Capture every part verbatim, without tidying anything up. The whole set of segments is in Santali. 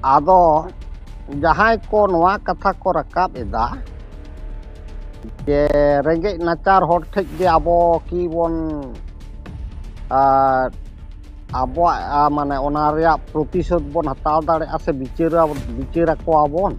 ᱟᱫᱚ ᱡᱟᱦᱟᱸᱭ ᱠᱚ ᱱᱚᱣᱟ ᱠᱟᱛᱷᱟ ᱠᱚ ᱨᱟᱠᱟᱵ ᱮᱫᱟ ᱡᱮ ᱨᱮᱸᱜᱮᱡ ᱱᱟᱪᱟᱨ ᱦᱚᱲ ᱴᱷᱮᱡ ᱜᱮ ᱟᱵᱚ ᱠᱤ ᱵᱚᱱ, ᱟᱨ ᱟᱵᱚᱣᱟᱜ, ᱟ, ᱢᱟᱱᱮ ᱚᱱᱟ ᱨᱮᱭᱟᱜ ᱯᱨᱚᱛᱤᱥᱳᱫᱷ ᱵᱚᱱ ᱦᱟᱛᱟᱣ ᱫᱟᱲᱮᱭᱟᱜᱼᱟ ᱥᱮ ᱵᱤᱪᱟᱹᱨᱟ-, ᱵᱤᱪᱟᱹᱨ ᱟᱠᱚᱣᱟ ᱵᱚᱱ᱾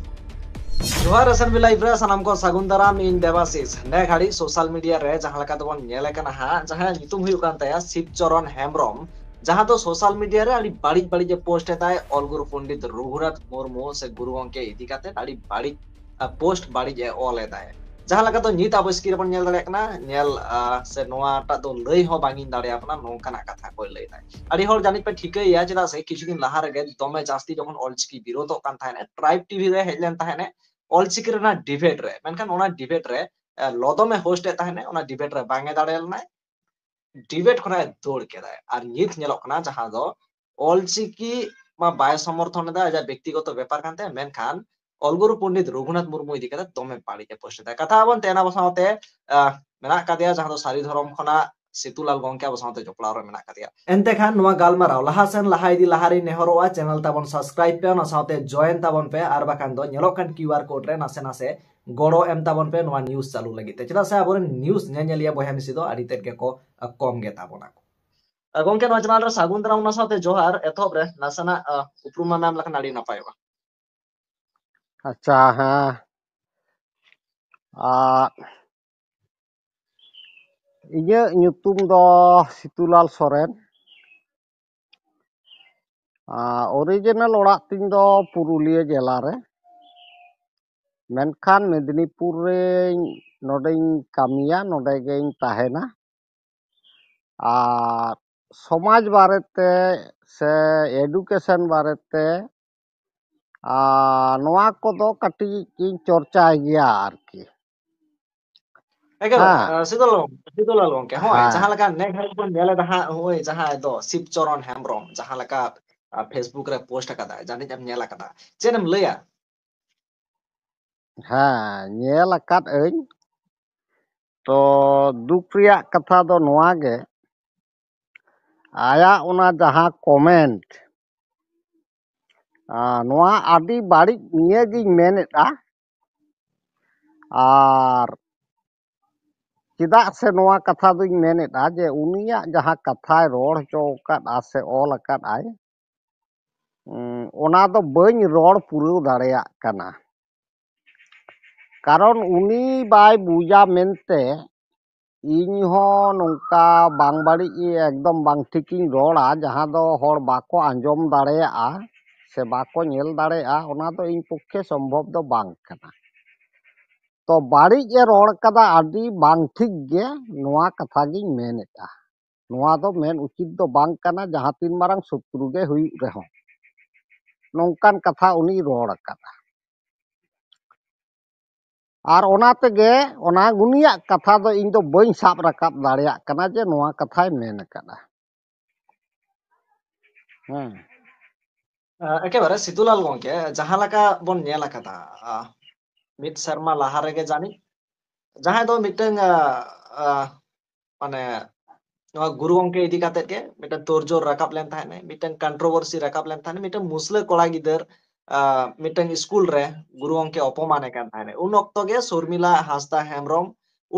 ᱡᱚᱦᱟᱨ S N B Live ᱨᱮ ᱥᱟᱱᱟᱢ ᱠᱚ ᱥᱟᱹᱜᱩᱱ ᱫᱟᱨᱟᱢ, ᱤᱧ ᱫᱮᱵᱟᱥᱤᱥ᱾ ᱱᱮ ᱜᱷᱟᱹᱲᱤᱡ social media ᱨᱮ ᱡᱟᱦᱟᱸ ᱞᱮᱠᱟ ᱛᱮᱵᱚᱱ ᱧᱮᱞᱮ ᱠᱟᱱᱟ ᱦᱟᱸᱜ, ᱡᱟᱦᱟᱸᱭᱟᱜ ᱧᱩᱛᱩᱢ ᱦᱩᱭᱩᱜ ᱠᱟᱱ ᱛᱟᱭᱟ ᱥᱤᱵ ᱪᱚᱨᱚᱱ ᱦᱮᱢᱵᱨᱚᱢ, ᱡᱟᱦᱟᱸ ᱫᱚ social media ᱨᱮ ᱟᱹᱰᱤ ᱵᱟᱹᱲᱤᱡ ᱵᱟᱹᱲᱤᱡ ᱮ post ᱮᱫᱟᱭ, ᱚᱞ ᱜᱩᱨᱩ ᱯᱚᱱᱰᱤᱛ ᱨᱚᱜᱷᱩᱱᱟᱛᱷ ᱢᱩᱨᱢᱩ ᱥᱮ ᱜᱩᱨᱩ ᱜᱚᱢᱠᱮ ᱤᱫᱤ ᱠᱟᱛᱮ ᱟᱹᱰᱤ ᱵᱟᱹᱲᱤᱡ, ᱟ, post ᱵᱟᱹᱲᱤᱡ ᱮ ᱚᱞ ᱮᱫᱟᱭ᱾ ᱡᱟᱦᱟᱸ ᱞᱮᱠᱟ ᱫᱚ ᱱᱤᱛ ᱟᱵᱚ screen ᱨᱮᱵᱚᱱ ᱧᱮᱞ ᱫᱟᱲᱮᱭᱟᱜ ᱠᱟᱱᱟ, ᱧᱮᱞ, ᱟ, ᱥᱮ ᱱᱚᱣᱟᱴᱟᱜ ᱫᱚ ᱞᱟᱹᱭ ᱦᱚᱸ ᱵᱟᱝ ᱤᱧ ᱫᱟᱲᱮᱭᱟᱜ ᱠᱟᱱᱟ, ᱱᱚᱝᱠᱟᱱᱟᱜ ᱠᱟᱛᱷᱟ ᱠᱚᱭ ᱞᱟᱹᱭ ᱮᱫᱟᱭ᱾ ᱟᱹᱰᱤ ᱦᱚᱲ ᱡᱟᱹᱱᱤᱡ ᱯᱮ ᱴᱷᱤᱠᱟᱹᱭᱮᱭᱟ, ᱪᱮᱫᱟᱜ ᱥᱮ ᱠᱤᱪᱷᱩ ᱫᱤᱱ ᱞᱟᱦᱟ ᱨᱮᱜᱮ ᱫᱚᱢᱮ ᱡᱟᱹᱥᱛᱤ ᱡᱚᱠᱷᱚᱱ ᱚᱞᱪᱤᱠᱤ ᱵᱤᱨᱳᱫᱚᱜ ᱠᱟᱱ ᱛᱟᱦᱮᱸᱱᱟ, Tribe T V ᱨᱮ ᱦᱮᱡ ᱞᱮᱱ ᱛᱟᱦᱮᱸᱱᱮ ᱚᱞᱪᱤᱠᱤ ᱨᱮᱱᱟᱜ debate ᱨᱮ, ᱢᱮᱱᱠᱷᱟᱱ ᱚᱱᱟ debate ᱨᱮ, ᱟ, ᱞᱚᱫᱚᱢᱮ host ᱮᱫ ᱛᱟᱦᱮᱸᱱᱮ, ᱚᱱᱟ debate ᱨᱮ ᱵᱟᱝ ᱮ ᱫᱟᱲᱮ ᱞᱮᱱᱟᱭ, debate ᱠᱷᱚᱱᱟᱜ ᱮ ᱫᱟᱹᱲ ᱠᱮᱫᱟᱭ᱾ ᱟᱨ ᱱᱤᱛ ᱧᱮᱞᱚᱜ ᱠᱟᱱᱟ ᱡᱟᱦᱟᱸ ᱫᱚ ᱚᱞᱪᱤᱠᱤ ᱢᱟ ᱵᱟᱭ ᱥᱚᱢᱚᱨᱛᱷᱚᱱ ᱮᱫᱟ, ᱟᱡᱟᱜ ᱵᱮᱠᱛᱤᱜᱚᱛᱚ ᱵᱮᱯᱟᱨ ᱠᱟᱱ ᱛᱟᱭᱟ, ᱢᱮᱱᱠᱷᱟᱱ ᱚᱞ ᱜᱩᱨᱩ ᱯᱚᱱᱰᱤᱛ ᱨᱚᱜᱷᱩᱱᱟᱛᱷ ᱢᱩᱨᱢᱩ ᱤᱫᱤ ᱠᱟᱛᱮ ᱫᱚᱢᱮ ᱵᱟᱹᱲᱤᱡ ᱮ post ᱮᱫᱟ᱾ ᱠᱟᱛᱷᱟ ᱟᱵᱚᱱ ᱛᱮᱦᱮᱧ ᱟᱵᱚ ᱥᱟᱶᱛᱮ, ᱟᱦ, ᱢᱮᱱᱟᱜ ᱠᱟᱫᱮᱭᱟ ᱡᱟᱦᱟᱸ ᱫᱚ ᱥᱟᱹᱨᱤ ᱫᱷᱚᱨᱚᱢ ᱠᱷᱚᱱᱟᱜ ᱥᱤᱛᱩᱞᱟᱞ ᱜᱚᱢᱠᱮ ᱟᱵᱚ ᱥᱟᱶᱛᱮ ᱡᱚᱯᱲᱟᱣ ᱨᱮ ᱢᱮᱱᱟᱜ ᱠᱟᱫᱮᱭᱟ᱾ ᱮᱱᱛᱮ ᱠᱷᱟᱱ ᱱᱚᱣᱟ ᱜᱟᱞᱢᱟᱨᱟᱣ ᱞᱟᱦᱟ ᱥᱮᱱ ᱞᱟᱦᱟ ᱤᱫᱤ ᱞᱟᱦᱟ ᱨᱤᱧ ᱱᱮᱦᱚᱨᱚᱜᱼᱟ, channel ᱛᱟᱵᱚᱱ subscribe ᱯᱮ, ᱚᱱᱟ ᱥᱟᱶᱛᱮ join ᱛᱟᱵᱚᱱ ᱯᱮ, ᱟᱨ ᱵᱟᱠᱷᱟᱱ ᱫᱚ ᱧᱮᱞᱚᱜ ᱠᱟᱱ Q R code ᱨᱮ ᱱᱟᱥᱮ ᱱᱟᱥᱮ ᱜᱚᱲᱚ ᱮᱢ ᱛᱟᱵᱚᱱ ᱯᱮ ᱱᱚᱣᱟ news ᱪᱟᱹᱞᱩ ᱞᱟᱹᱜᱤᱫ ᱛᱮ, ᱪᱮᱫᱟᱜ ᱥᱮ ᱟᱵᱚᱨᱮᱱ news ᱧᱮᱧᱮᱞᱤᱭᱟᱹ ᱵᱚᱭᱦᱟ ᱢᱤᱥᱤ ᱫᱚ ᱟᱹᱰᱤ ᱛᱮᱫ ᱜᱮᱠᱚ, ᱟ, ᱠᱚᱢ ᱜᱮ ᱛᱟᱵᱚᱱᱟ ᱠᱚ᱾ ᱟ, ᱜᱚᱢᱠᱮ, ᱱᱚᱣᱟ channel ᱨᱮ ᱥᱟᱹᱜᱩᱱ ᱫᱟᱨᱟᱢ, ᱚᱱᱟ ᱥᱟᱶᱛᱮ ᱡᱚᱦᱟᱨ᱾ ᱮᱛᱚᱦᱚᱵ ᱨᱮ ᱱᱟᱥᱮᱱᱟᱜ, ᱟ, ᱩᱯᱨᱩᱢ ᱢᱟ ᱢᱮᱱ ᱞᱮᱠᱷᱟᱱ ᱟᱹᱰᱤ ᱱᱟᱯᱟᱭᱚᱜᱼᱟ᱾ ᱟᱪᱪᱷᱟ, ᱦᱮᱸ᱾ ᱟ, ᱤᱧᱟᱹᱜ ᱧᱩᱛᱩᱢ ᱫᱚ ᱥᱤᱛᱩᱞᱟᱞ ᱥᱚᱨᱮᱱ᱾ ᱟ, original ᱚᱲᱟᱜ ᱛᱤᱧ ᱫᱚ ᱯᱩᱨᱩᱞᱤᱭᱟᱹ ᱡᱮᱞᱟ ᱨᱮ, ᱢᱮᱱᱠᱷᱟᱱ ᱢᱮᱫᱽᱱᱤᱯᱩᱨ ᱨᱮᱧ, ᱱᱚᱰᱮᱧ ᱠᱟᱹᱢᱤᱭᱟ, ᱱᱚᱰᱮ ᱜᱮᱧ ᱛᱟᱦᱮᱱᱟ᱾ ᱟᱨ ᱥᱚᱢᱟᱡᱽ ᱵᱟᱨᱮᱛᱮ ᱥᱮ education ᱵᱟᱨᱮᱛᱮ, ᱟ, ᱱᱚᱣᱟ ᱠᱚᱫᱚ ᱠᱟᱹᱴᱤᱡ ᱤᱧ ᱪᱚᱨᱪᱟᱭ ᱜᱮᱭᱟ ᱟᱨᱠᱤ᱾ ᱮᱠᱟᱞ, ᱦᱮᱸ᱾ ᱟ, ᱥᱤᱫᱩᱞᱟᱞ, ᱥᱤᱫᱩᱞᱟᱞ ᱜᱚᱢᱠᱮ, ᱦᱳᱭ, ᱦᱮᱸ᱾ ᱡᱟᱦᱟᱸ ᱞᱮᱠᱟ ᱱᱮ ᱜᱷᱟᱹᱲᱤᱡ ᱵᱚᱱ ᱧᱮᱞ ᱮᱫᱟ ᱦᱟᱸᱜ, ᱦᱳᱭ, ᱡᱟᱦᱟᱸᱭ ᱫᱚ ᱥᱤᱵ ᱪᱚᱨᱚᱱ ᱦᱮᱢᱵᱨᱚᱢ, ᱡᱟᱦᱟᱸ ᱞᱮᱠᱟ, ᱟ, Facebook ᱨᱮ post ᱟᱠᱟᱫᱟᱭ, ᱡᱟᱹᱱᱤᱡ ᱮᱢ ᱧᱮᱞ ᱟᱠᱟᱫᱟ, ᱪᱮᱫ ᱮᱢ ᱞᱟᱹᱭᱟ? ᱦᱮᱸ, ᱧᱮᱞ ᱟᱠᱟᱫ ᱟᱹᱧ᱾ ᱛᱚ, ᱫᱩᱠ ᱨᱮᱭᱟᱜ ᱠᱟᱛᱷᱟ ᱫᱚ ᱱᱚᱣᱟ ᱜᱮ, ᱟᱭᱟᱜ ᱚᱱᱟ ᱡᱟᱦᱟᱸ comment, ᱟᱨ ᱱᱚᱣᱟ ᱟᱹᱰᱤ ᱵᱟᱹᱲᱤᱡ ᱱᱤᱭᱟᱹ ᱜᱤᱧ ᱢᱮᱱᱮᱫᱼᱟ᱾ ᱟᱨ ᱪᱮᱫᱟᱜ ᱥᱮ ᱱᱚᱣᱟ ᱠᱟᱛᱷᱟ ᱫᱚᱧ ᱢᱮᱱᱮᱫᱼᱟ ᱡᱮ ᱩᱱᱤᱭᱟᱜ ᱡᱟᱦᱟᱸ ᱠᱟᱛᱷᱟᱭ ᱨᱚᱲ ᱦᱚᱪᱚ ᱟᱠᱟᱫᱼᱟ ᱥᱮ ᱚᱞ ᱟᱠᱟᱫᱼᱟᱭ, ᱩᱸ, ᱚᱱᱟ ᱫᱚ ᱵᱟᱹᱧ ᱨᱚᱲ ᱯᱩᱨᱟᱹᱣ ᱫᱟᱲᱮᱭᱟᱜ ᱠᱟᱱᱟ᱾ ᱠᱟᱨᱚᱱ ᱩᱱᱤ ᱵᱟᱭ ᱵᱩᱡᱟ ᱢᱮᱱᱛᱮ ᱤᱧ ᱦᱚᱸ ᱱᱚᱝᱠᱟ ᱵᱟᱝ ᱵᱟᱹᱲᱤᱡ, ᱮᱠᱫᱚᱢ ᱵᱟᱝ ᱴᱷᱤᱠᱤᱧ ᱨᱚᱲᱟ, ᱡᱟᱦᱟᱸ ᱫᱚ ᱦᱚᱲ ᱵᱟᱠᱚ ᱟᱸᱡᱚᱢ ᱫᱟᱲᱮᱭᱟᱜᱼᱟ ᱥᱮ ᱵᱟᱠᱚ ᱧᱮᱞ ᱫᱟᱲᱮᱭᱟᱜᱼᱟ, ᱚᱱᱟ ᱫᱚ ᱤᱧ ᱯᱚᱠᱠᱷᱮ ᱥᱚᱢᱵᱷᱚᱵ ᱫᱚ ᱵᱟᱝ ᱠᱟᱱᱟ᱾ ᱛᱚ ᱵᱟᱹᱲᱤᱡ ᱮ ᱨᱚᱲ ᱠᱟᱫᱟ, ᱟᱹᱰᱤ ᱵᱟᱝ ᱴᱷᱤᱠ ᱜᱮ, ᱱᱚᱣᱟ ᱠᱟᱛᱷᱟ ᱜᱤᱧ ᱢᱮᱱᱮᱫᱼᱟ᱾ ᱱᱚᱣᱟ ᱫᱚ ᱢᱮᱱ ᱩᱪᱤᱛ ᱫᱚ ᱵᱟᱝ ᱠᱟᱱᱟ, ᱡᱟᱦᱟᱸ ᱛᱤᱱ ᱢᱟᱨᱟᱝ ᱥᱚᱛᱨᱩ ᱜᱮ ᱦᱩᱭᱩᱜ ᱨᱮᱦᱚᱸ᱾ ᱱᱚᱝᱠᱟᱱ ᱠᱟᱛᱷᱟ ᱩᱱᱤᱭ ᱨᱚᱲ ᱟᱠᱟᱫᱟ᱾ ᱟᱨ ᱚᱱᱟ ᱛᱮᱜᱮ ᱚᱱᱟ ᱩᱱᱤᱭᱟᱜ ᱠᱟᱛᱷᱟ ᱫᱚ ᱤᱧ ᱫᱚ ᱵᱟᱹᱧ ᱥᱟᱵ ᱨᱟᱠᱟᱵ ᱫᱟᱲᱮᱭᱟᱜ ᱠᱟᱱᱟ ᱡᱮ ᱱᱚᱣᱟ ᱠᱟᱛᱷᱟᱭ ᱢᱮᱱ ᱟᱠᱟᱫᱟ᱾ ᱦᱮᱸ᱾ ᱟ, ᱮᱠᱮᱵᱟᱨᱮ ᱥᱤᱛᱩᱞᱟᱞ ᱜᱚᱝᱠᱮ, ᱡᱟᱦᱟᱸ ᱞᱮᱠᱟ ᱵᱚᱱ ᱧᱮᱞ ᱟᱠᱟᱫᱟ, ᱟ, ᱢᱤᱫ ᱥᱮᱨᱢᱟ ᱞᱟᱦᱟ ᱨᱮᱜᱮ ᱡᱟᱹᱱᱤᱡ ᱡᱟᱦᱟᱸᱭ ᱫᱚ ᱢᱤᱫᱴᱟᱝ, ᱟ, ᱟ, ᱢᱟᱱᱮ ᱱᱚᱣᱟ ᱜᱩᱨᱩ ᱜᱚᱝᱠᱮ ᱤᱫᱤ ᱠᱟᱛᱮᱫ ᱜᱮ ᱢᱤᱫᱴᱟᱝ ᱛᱳᱲᱡᱳᱲ ᱨᱟᱠᱟᱵ ᱞᱮᱱ ᱛᱟᱦᱮᱸᱫ, ᱢᱤᱫᱴᱟᱝ controversy ᱨᱟᱠᱟᱵ ᱞᱮᱱ ᱛᱟᱦᱮᱸᱫ, ᱢᱤᱫᱴᱟᱝ ᱢᱩᱥᱞᱟᱹ ᱠᱚᱲᱟ ᱜᱤᱫᱟᱹᱨ, ᱟ, ᱢᱤᱫᱴᱟᱝ ᱥᱠᱩᱞ ᱨᱮ ᱜᱩᱨᱩ ᱜᱚᱝᱠᱮ ᱚᱯᱚᱢᱟᱱᱮ ᱠᱟᱱ ᱛᱟᱦᱮᱸᱫ᱾ ᱩᱱ ᱚᱠᱛᱚ ᱜᱮ ᱥᱚᱨᱢᱤᱞᱟ ᱦᱟᱸᱥᱫᱟ ᱦᱮᱢᱵᱨᱚᱢ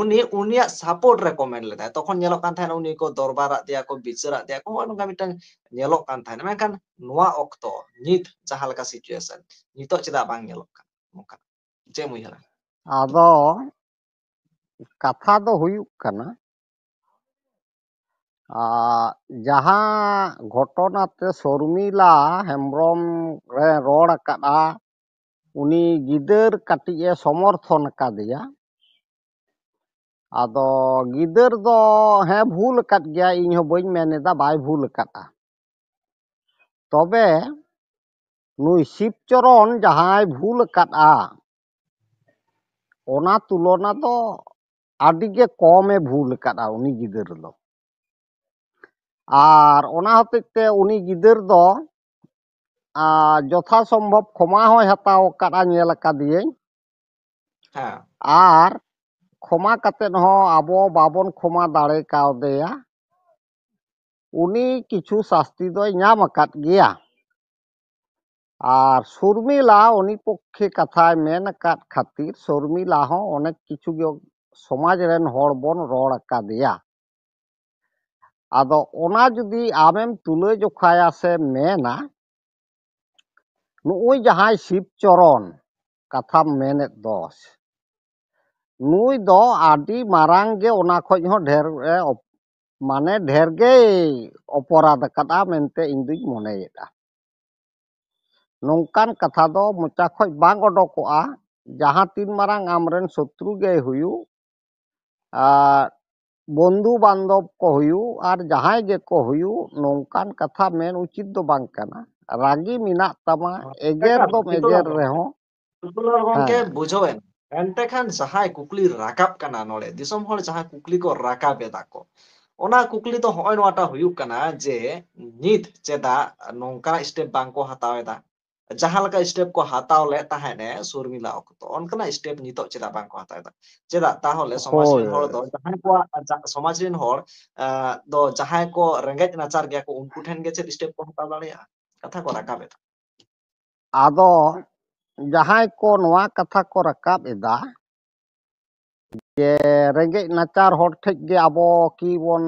ᱩᱱᱤ ᱩᱱᱤᱭᱟᱜ support ᱨᱮ comment ᱞᱮᱫᱟᱭ᱾ ᱛᱚᱠᱷᱚᱱ ᱧᱮᱞᱚᱜ ᱠᱟᱱ ᱛᱟᱦᱮᱸᱫ ᱩᱱᱤ ᱠᱚ ᱫᱚᱨᱵᱟᱨᱟᱜ ᱫᱮᱭᱟ ᱠᱚ, ᱵᱤᱪᱟᱹᱨᱟᱜ ᱫᱮᱭᱟ ᱠᱚ, ᱱᱚᱜᱼᱚ ᱱᱚᱝᱠᱟ ᱢᱤᱫᱴᱟᱝ ᱧᱮᱞᱚᱜ ᱠᱟᱱ ᱛᱟᱦᱮᱸᱫ᱾ ᱢᱮᱱᱠᱷᱟᱱ ᱱᱚᱣᱟ ᱚᱠᱛᱚ ᱱᱤᱛ ᱡᱟᱦᱟᱸ ᱞᱮᱠᱟ situation, ᱱᱤᱛᱚᱜ ᱪᱮᱫᱟᱜ ᱵᱟᱝ ᱧᱮᱞᱚᱜ ᱠᱟᱱᱟ ᱱᱚᱝᱠᱟ? ᱪᱮᱫ ᱮᱢ ᱩᱭᱦᱟᱹᱨᱟ? ᱟᱫᱚ ᱠᱟᱛᱷᱟ ᱫᱚ ᱦᱩᱭᱩᱜ ᱠᱟᱱᱟ, ᱟ, ᱡᱟᱦᱟᱸ ᱜᱷᱚᱴᱚᱱᱟ ᱛᱮ ᱥᱚᱨᱢᱤᱞᱟ ᱦᱮᱢᱵᱨᱚᱢ ᱨᱮ ᱨᱚᱲ ᱟᱠᱟᱫᱼᱟ, ᱩᱱᱤ ᱜᱤᱫᱟᱹᱨ ᱠᱟᱹᱴᱤᱡ ᱮ ᱥᱚᱢᱚᱨᱛᱷᱚᱱ ᱟᱠᱟᱫᱮᱭᱟ᱾ ᱟᱫᱚ ᱜᱤᱫᱟᱹᱨ ᱫᱚ ᱦᱮᱸ ᱵᱷᱩᱞ ᱟᱠᱟᱫ ᱜᱮᱭᱟ, ᱤᱧ ᱦᱚᱸ ᱵᱟᱹᱧ ᱢᱮᱱ ᱮᱫᱟ ᱵᱟᱭ ᱵᱷᱩᱞ ᱟᱠᱟᱫᱼᱟ᱾ ᱛᱚᱵᱮ ᱱᱩᱭ ᱥᱤᱵᱪᱚᱨᱚᱱ ᱡᱟᱦᱟᱸᱭ ᱵᱷᱩᱞ ᱟᱠᱟᱫᱼᱟ, ᱚᱱᱟ ᱛᱩᱞᱚᱱᱟ ᱫᱚ ᱟᱹᱰᱤ ᱜᱮ ᱠᱚᱢᱮ ᱵᱷᱩᱞ ᱟᱠᱟᱫᱼᱟ ᱩᱱᱤ ᱜᱤᱫᱟᱹᱨ ᱫᱚ᱾ ᱟᱨ ᱚᱱᱟ ᱦᱚᱛᱮᱡ ᱛᱮ ᱩᱱᱤ ᱜᱤᱫᱟᱹᱨ ᱫᱚ, ᱟ, ᱡᱚᱛᱷᱟ ᱥᱚᱢᱵᱷᱚᱵ ᱠᱷᱚᱢᱟ ᱦᱚᱸᱭ ᱦᱟᱛᱟᱣ ᱟᱠᱟᱫᱼᱟ, ᱧᱮᱞ ᱟᱠᱟᱫᱤᱭᱟᱹᱧ᱾ ᱦᱮᱸ᱾ ᱟᱨ ᱠᱷᱚᱢᱟ ᱠᱟᱛᱮᱫ ᱦᱚᱸ ᱟᱵᱚ ᱵᱟᱵᱚᱱ ᱠᱷᱚᱢᱟ ᱫᱟᱲᱮ ᱠᱟᱣᱫᱮᱭᱟ᱾ ᱩᱱᱤ ᱠᱤᱪᱷᱩ ᱥᱟᱥᱛᱤ ᱫᱚᱭ ᱧᱟᱢ ᱟᱠᱟᱫ ᱜᱮᱭᱟ᱾ ᱟᱨ ᱥᱚᱨᱢᱤᱞᱟ ᱩᱱᱤ ᱯᱚᱠᱠᱷᱮ ᱠᱟᱛᱷᱟᱭ ᱢᱮᱱ ᱟᱠᱟᱫ ᱠᱷᱟᱹᱛᱤᱨ ᱥᱚᱨᱢᱤᱞᱟ ᱦᱚᱸ ᱚᱱᱮᱠ ᱠᱤᱪᱷᱩ ᱜᱮ ᱥᱚᱢᱟᱡᱽ ᱨᱮᱱ ᱦᱚᱲ ᱵᱚᱱ ᱨᱚᱲ ᱟᱠᱟᱫᱮᱭᱟ᱾ ᱟᱫᱚ ᱚᱱᱟ ᱡᱩᱫᱤ ᱟᱢᱮᱢ ᱛᱩᱞᱟᱹ ᱡᱚᱠᱷᱟᱭᱟ ᱥᱮ ᱢᱮᱱᱟ, ᱱᱩᱜᱼᱩᱭ ᱡᱟᱦᱟᱸᱭ ᱥᱤᱵ ᱪᱚᱨᱚᱱ ᱠᱟᱛᱷᱟᱢ ᱢᱮᱱᱮᱫ ᱫᱚ, ᱱᱩᱭ ᱫᱚ ᱟᱹᱰᱤ ᱢᱟᱨᱟᱝ ᱜᱮ ᱚᱱᱟ ᱠᱷᱚᱡ ᱦᱚᱸ ᱰᱷᱮᱨ ᱮ ᱚᱯ-, ᱢᱟᱱᱮ ᱰᱷᱮᱨ ᱜᱮᱭ ᱚᱯᱚᱨᱟᱫ ᱟᱠᱟᱫᱼᱟ ᱢᱮᱱᱛᱮ ᱤᱧ ᱫᱩᱧ ᱢᱚᱱᱮᱭᱮᱫᱼᱟ᱾ ᱱᱚᱝᱠᱟᱱ ᱠᱟᱛᱷᱟ ᱫᱚ ᱢᱚᱪᱟ ᱠᱷᱚᱡ ᱵᱟᱝ ᱚᱰᱚᱠᱚᱜᱼᱟ᱾ ᱡᱟᱦᱟᱸ ᱛᱤᱱ ᱢᱟᱨᱟᱝ ᱟᱢᱨᱮᱱ ᱥᱚᱛᱨᱩ ᱜᱮᱭ ᱦᱩᱭᱩᱜ, ᱟᱨ ᱵᱚᱱᱫᱷᱩ ᱵᱟᱱᱫᱷᱚᱵ ᱠᱚ ᱦᱩᱭᱩᱜ, ᱟᱨ ᱡᱟᱦᱟᱸᱭ ᱜᱮᱠᱚ ᱦᱩᱭᱩᱜ, ᱱᱚᱝᱠᱟᱱ ᱠᱟᱛᱷᱟ ᱢᱮᱱ ᱩᱪᱤᱛ ᱫᱚ ᱵᱟᱝ ᱠᱟᱱᱟ᱾ ᱨᱟᱹᱜᱤ ᱢᱮᱱᱟᱜ ᱛᱟᱢᱟ, ᱮᱜᱮᱨ ᱮᱠᱟᱞ, ᱫᱚᱢ ᱡᱚᱛᱚ ᱮᱜᱮᱨ ᱦᱚᱲ᱾ ᱨᱮᱦᱚᱸ᱾ ᱡᱚᱛᱚ ᱦᱚᱲ ᱜᱚᱢᱠᱮ ᱦᱮᱸ᱾ ᱵᱩᱡᱷᱟᱹᱣ ᱮᱱᱟ᱾ ᱮᱱᱛᱮ ᱠᱷᱟᱱ ᱡᱟᱦᱟᱸᱭ ᱠᱩᱠᱞᱤ ᱨᱟᱠᱟᱵ ᱠᱟᱱᱟ ᱱᱚᱰᱮ, ᱫᱤᱥᱚᱢ ᱦᱚᱲ ᱡᱟᱦᱟᱸ ᱠᱩᱠᱞᱤ ᱠᱚ ᱨᱟᱠᱟᱵ ᱮᱫᱟ ᱠᱚ, ᱚᱱᱟ ᱠᱩᱠᱞᱤ ᱫᱚ ᱦᱚᱸᱜᱼᱚᱭ ᱱᱚᱣᱟᱴᱟᱜ ᱦᱩᱭᱩᱜ ᱠᱟᱱᱟ ᱡᱮ ᱱᱤᱛ ᱪᱮᱫᱟᱜ ᱱᱚᱝᱠᱟᱱᱟᱜ step ᱵᱟᱝ ᱠᱚ ᱦᱟᱛᱟᱣ ᱮᱫᱟ? ᱡᱟᱦᱟᱸ ᱞᱮᱠᱟ step ᱠᱚ ᱦᱟᱛᱟᱣ ᱞᱮᱫ ᱛᱟᱦᱮᱸᱫ ᱮ ᱥᱚᱨᱢᱤᱞᱟ ᱚᱠᱛᱚ, ᱚᱱᱠᱟᱱᱟᱜ step ᱱᱤᱛᱚᱜ ᱪᱮᱫᱟᱜ ᱵᱟᱝ ᱠᱚ ᱦᱟᱛᱟᱣ ᱮᱫᱟ? ᱪᱮᱫᱟᱜ ᱛᱟᱦᱚᱞᱮ ᱥᱚᱢᱟᱡᱽ ᱦᱳᱭ᱾ ᱨᱮᱱ ᱦᱚᱲ ᱫᱚ ᱡᱟᱦᱟᱸᱭ ᱠᱚᱣᱟᱜ, ᱡᱟ-, ᱥᱚᱢᱟᱡᱽ ᱨᱮᱱ ᱦᱚᱲ, ᱟᱸ, ᱫᱚ ᱡᱟᱦᱟᱸᱭ ᱠᱚ ᱨᱮᱸᱜᱮᱡ ᱱᱟᱪᱟᱨ ᱜᱮᱭᱟ ᱠᱚ, ᱩᱱᱠᱩ ᱴᱷᱮᱱ ᱜᱮ ᱪᱮᱫ step ᱠᱚ ᱦᱟᱛᱟᱣ ᱫᱟᱲᱮᱭᱟᱜᱼᱟ? ᱠᱟᱛᱷᱟ ᱠᱚ ᱨᱟᱠᱟᱵ ᱮᱫᱟ᱾ ᱟᱫᱚ ᱡᱟᱦᱟᱸᱭ ᱠᱚ ᱱᱚᱣᱟ ᱠᱟᱛᱷᱟ ᱠᱚ ᱨᱟᱠᱟᱵ ᱮᱫᱟ ᱡᱮ ᱨᱮᱸᱜᱮᱡ ᱱᱟᱪᱟᱨ ᱦᱚᱲ ᱴᱷᱮᱡ ᱜᱮ ᱟᱵᱚ ᱠᱤ ᱵᱚᱱ,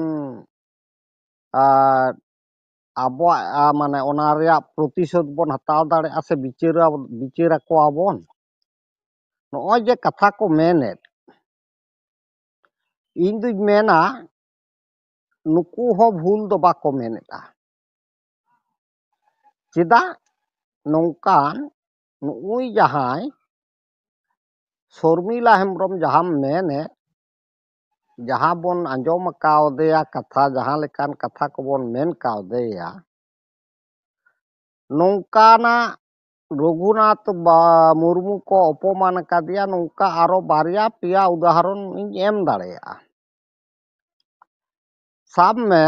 ᱟᱨ ᱟᱵᱚᱣᱟᱜ, ᱟ, ᱢᱟᱱᱮ ᱚᱱᱟ ᱨᱮᱭᱟᱜ ᱯᱨᱚᱛᱤᱥᱳᱫᱷ ᱵᱚᱱ ᱦᱟᱛᱟᱣ ᱫᱟᱲᱮᱭᱟᱜᱼᱟ ᱥᱮ ᱵᱤᱪᱟᱹᱨᱟ-, ᱵᱤᱪᱟᱹᱨ ᱟᱠᱚᱣᱟ ᱵᱚᱱ, ᱱᱚᱜᱼᱚᱭ ᱡᱮ ᱠᱟᱛᱷᱟ ᱠᱚ ᱢᱮᱱᱮᱫ, ᱤᱧ ᱫᱩᱧ ᱢᱮᱱᱟ ᱱᱩᱠᱩ ᱦᱚᱸ ᱵᱷᱩᱞ ᱫᱚ ᱵᱟᱠᱚ ᱢᱮᱱᱮᱫᱼᱟ᱾ ᱪᱮᱫᱟᱜ ᱱᱚᱝᱠᱟᱱ, ᱱᱩᱜᱼᱩᱭ ᱡᱟᱦᱟᱸᱭ ᱥᱚᱨᱢᱤᱞᱟ ᱦᱮᱢᱵᱨᱚᱢ ᱡᱟᱦᱟᱸᱢ ᱢᱮᱱᱮᱫ, ᱡᱟᱦᱟᱸ ᱵᱚᱱ ᱟᱸᱡᱚᱢ ᱠᱟᱣᱫᱮᱭᱟ ᱠᱟᱛᱷᱟ, ᱡᱟᱦᱟᱸ ᱞᱮᱠᱟᱱ ᱠᱟᱛᱷᱟ ᱠᱚᱵᱚᱱ ᱢᱮᱱ ᱠᱟᱣᱫᱮᱭᱟ, ᱱᱚᱝᱠᱟᱱᱟᱜ ᱨᱚᱜᱷᱩᱱᱟᱛᱷ ᱵᱟ-, ᱢᱩᱨᱢᱩ ᱠᱚ ᱚᱯᱚᱢᱟᱱ ᱟᱠᱟᱫᱮᱭᱟ, ᱱᱚᱝᱠᱟ ᱟᱨᱚ ᱵᱟᱨᱭᱟ ᱯᱮᱭᱟ ᱩᱫᱟᱦᱚᱨᱚᱱ ᱤᱧ ᱮᱢ ᱫᱟᱲᱮᱭᱟᱜᱼᱟ᱾ ᱥᱟᱵ ᱢᱮ,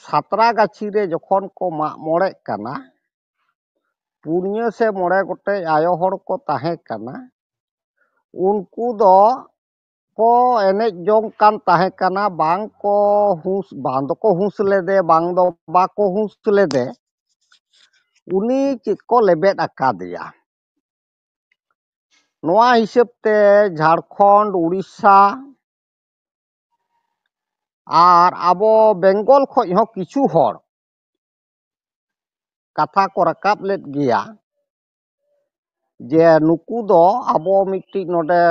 ᱥᱟᱛᱨᱟᱜᱟᱪᱷᱤ ᱨᱮ ᱡᱚᱠᱷᱚᱱ ᱠᱚ ᱢᱟᱜ ᱢᱚᱬᱮᱜ ᱠᱟᱱᱟ, ᱯᱩᱱᱭᱟᱹ ᱥᱮ ᱢᱚᱬᱮ ᱜᱚᱴᱮᱡ ᱟᱭᱳ ᱦᱚᱲ ᱠᱚ ᱛᱟᱦᱮᱸ ᱠᱟᱱᱟ, ᱩᱱᱠᱩ ᱫᱚ ᱠᱚ ᱮᱱᱮᱡ ᱡᱚᱝ ᱠᱟᱱ ᱛᱟᱦᱮᱸ ᱠᱟᱱᱟ, ᱵᱟᱝ ᱠᱚ ᱦᱩᱸᱥ, ᱵᱟᱝ ᱫᱚᱠᱚ ᱦᱩᱸᱥ ᱞᱮᱫᱮ, ᱵᱟᱝ ᱫᱚ ᱵᱟᱠᱚ ᱦᱩᱸᱥ ᱞᱮᱫᱮ, ᱩᱱᱤ ᱪᱮᱫ ᱠᱚ ᱞᱮᱵᱮᱫ ᱟᱠᱟᱫᱮᱭᱟ᱾ ᱱᱚᱣᱟ ᱦᱤᱥᱟᱹᱵ ᱛᱮ ᱡᱷᱟᱲᱠᱷᱚᱸᱰ, ᱩᱲᱤᱥᱥᱟ ᱟᱨ ᱟᱵᱚ ᱵᱮᱝᱜᱚᱞ ᱠᱷᱚᱱ ᱦᱚᱸ ᱠᱤᱪᱷᱩ ᱦᱚᱲ ᱠᱟᱛᱷᱟ ᱠᱚ ᱨᱟᱠᱟᱵ ᱞᱮᱫ ᱜᱮᱭᱟ ᱡᱮ ᱱᱩᱠᱩ ᱫᱚ ᱟᱵᱚ ᱢᱤᱫᱴᱤᱡ ᱱᱚᱰᱮ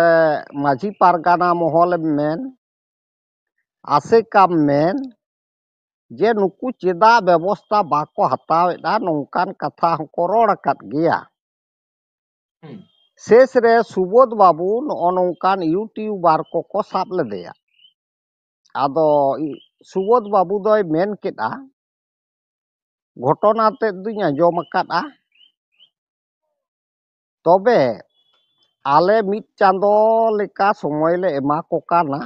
ᱢᱟᱹᱡᱷᱤ ᱯᱟᱨᱜᱟᱱᱟ ᱢᱚᱦᱚᱞᱮᱢ ᱢᱮᱱ, ᱟᱥᱮᱠᱟᱢ ᱢᱮᱱ, ᱡᱮ ᱱᱩᱠᱩ ᱪᱮᱫᱟᱜ ᱵᱮᱵᱚᱥᱛᱟ ᱵᱟᱠᱚ ᱦᱟᱛᱟᱣᱮᱫᱼᱟ, ᱱᱚᱝᱠᱟᱱ ᱠᱟᱛᱷᱟ ᱦᱚᱸᱠᱚ ᱨᱚᱲ ᱟᱠᱟᱫ ᱜᱮᱭᱟ᱾ ᱦᱩᱸ᱾ ᱥᱮᱥ ᱨᱮ ᱥᱩᱵᱳᱫᱷ ᱵᱟᱹᱵᱩ ᱱᱚᱜᱼᱚ ᱱᱚᱝᱠᱟᱱ ᱤᱭᱩᱴᱤᱭᱩᱵᱟᱨ ᱠᱚᱠᱚ ᱥᱟᱵ ᱞᱮᱫᱮᱭᱟ᱾ ᱟᱫᱚ ᱤ-, ᱥᱩᱵᱳᱫᱷ ᱵᱟᱹᱵᱩ ᱫᱚᱭ ᱢᱮᱱ ᱠᱮᱫᱼᱟ, ᱜᱷᱚᱴᱚᱱᱟ ᱛᱮᱫ ᱫᱩᱧ ᱟᱸᱡᱚᱢ ᱟᱠᱟᱫᱼᱟ, ᱛᱚᱵᱮ ᱟᱞᱮ ᱢᱤᱫ ᱪᱟᱸᱫᱚ ᱞᱮᱠᱟ ᱥᱚᱢᱚᱭ ᱞᱮ ᱮᱢᱟ ᱠᱚ ᱠᱟᱱᱟ,